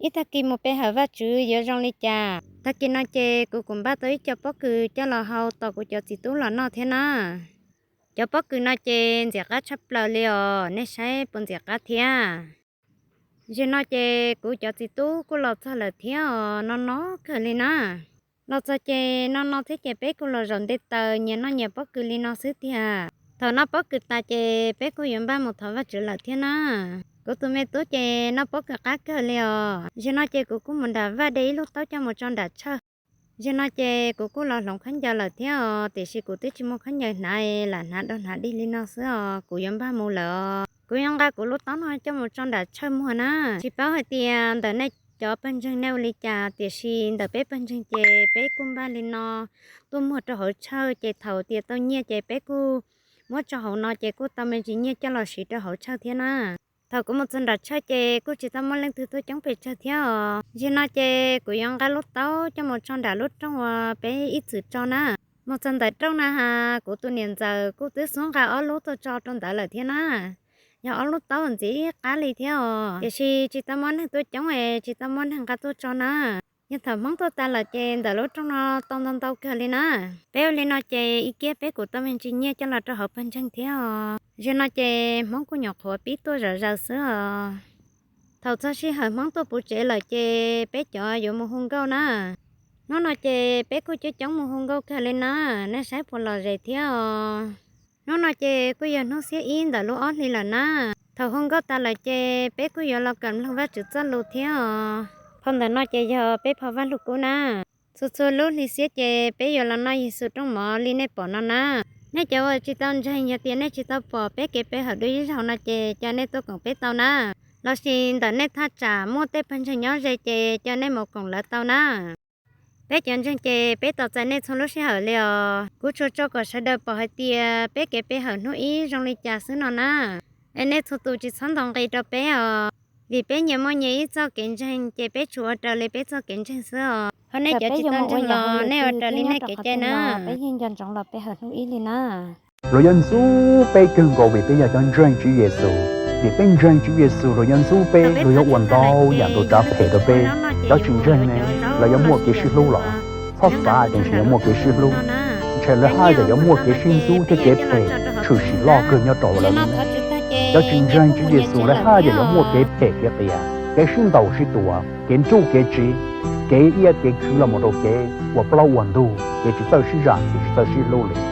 ib tag kis mus pe hawm Vajtswv yuav zoo li cas. Tag kis no ces kuv kuj npaj tau ib co pob kws coj los hau tos kuv cov txiv tub los noj thiab na. Cov pob kws no ces ntxim qab tshaj plaws li os, nej saib puas ntxim qab thiab. Zaum no ces kuv cov txiv tub kuj los txog lawm thiab os, no no kawg li na. Los txog ces no no thiab ces peb kuj los zaum nte taws nyias noj nyias pob kws li no xwb tiag. Thaum noj pob kws tas ces peb kuj yuav npaj mus thov Vajtswv lawm thiab na. Kuv tus me tub ces noj pob kws qab kawg li os. Zaum no ces kuv kuj mus nram vaj de ib lub taub coj mus tso nram tshawj. Zaum no ces kuv kuj los hloov khaub ncaws lawm thiab os, tiam sis kuv twb tsis muaj khaub ncaws hnav, lam hnav dau hnav dig li no xwb os, kuv yuav npaj mus lawm os. Kuv yuav nqa kuv lub taub no coj mus tso nram tshawj muag na. Tsis paub hais tias ntawm nej cov pawg ntseeg nej ua li cas, tiam sis ntawm peb pawg ntseeg ces peb kuj npaj li no, tuaj muag rau hauv tshawj ces thaum tias tau nyiaj ces peb kuj muab tso hauv no ces kuj tau me ntsis nyiaj coj los siv rau hauv tshawj thiab na. Thaum kuv mus txog nram tshawj ces kuj tsis tau muaj leej twg tuaj coob pes tsawg thiab os. Zaum no ces kuv yuav nqa lub taub coj mus tso nram lub rooj uas peb ib txwm tso na. Mus txog ntawm rooj na has, kuv tus niam ntxawm kuj twb xub nqa ob lub tuaj tso rau ntawd lawm thiab na. Yog ob lub taub ntxim qab li thiab os, tiam sis tsis tau muaj neeg tuaj coob es tsis tau muaj neeg nqa tuaj tso na. Yog thaum Hmoob tuaj tas lawm ces ntawm lub rooj no tau ntau ntau kawg li na. Peb ua li no ces ib kiag peb kuj tau me ntsis nyiaj coj los rau hauv pawg ntseeg thiab os. Zaum no ces Hmoob kuj nyuam qhuav pib tuaj zom zaws xwb os. Thaum txog sij hawm Hmoob tuaj puv tsev lawm ces peb cov yuav mus hu nkauj na. Hnub no ces peb kuj coob coob mus hu nkauj kawg li na, nej saib puas lom zem thiab os. Hnub no ces kuj yog hnub xiab ib ntawm lub ob hlis lawm na. Thaum hu nkauj tas lawm ces peb kuj yuav los kawm mloog Vajtswv txoj lus thiab os. Phau ntawm no ces yog peb phau Vajluskub na. Txhua txhua lub hli xiab ces peb yuav los noj Yexus rooj mov li nej pom no na. Nej cov uas tsis tau ntseeg, yog tias nej tsis tau pom peb kev pe hawm dua ib zaug no ces cia nej tuaj koom peb tau na. Los sis ntawm nej thaj tsam muaj tej pawg ntseeg nyob ze ces cia nej mus koom lawv tau na. Peb cov ntseeg ces peb tos txais nej txhua lub sij hawm li os. Kuv tsuas tso kom sawv daws pom hais tias peb kev pe hawm hnub ib zoo li cas xwb no na. Es nej txhua tus tsis txhob ntaus nqi rau peb os, vim peb nyias muaj nyias ib txoj kev ntseeg ces peb tsuas ua raws li peb txoj kev ntseeg xwb os. Ho nej cov tsis tau ntseeg los nej ua raws li nej kev cai na. Peb yeej nco ntsoov los pe hawm hnub ib li na. Luag yuav ntxub peb kawg nkaus vim peb yog cov ntseeg Tswv Yexus. Vim peb ntseeg Tswv Yexus luag yuav ntxub peb, luag yuav ua ntau yam ntuag tsav phem rau peb. Cov tsis ntseeg ne, lawv yuav muaj kev sib hlub los? Txhob xav tias ntshe yuav muaj kev sib hlub, ntshe lawv haj yam yuav muaj kev sib ntxub thiab kev phem tshwm sim loj kawg nyob rau lawv lub neej. Cov tsis ntseeg Tswv Yexus lawv haj yam yuav muaj kev phem kev qias, kev sib ntaus sib tua, kev nruj kev tsiv, kev iab kev khwv los mus rau kev ua plaub ua ntug, kev tsis txawj sib zam txim tsis txawj sib hlub li.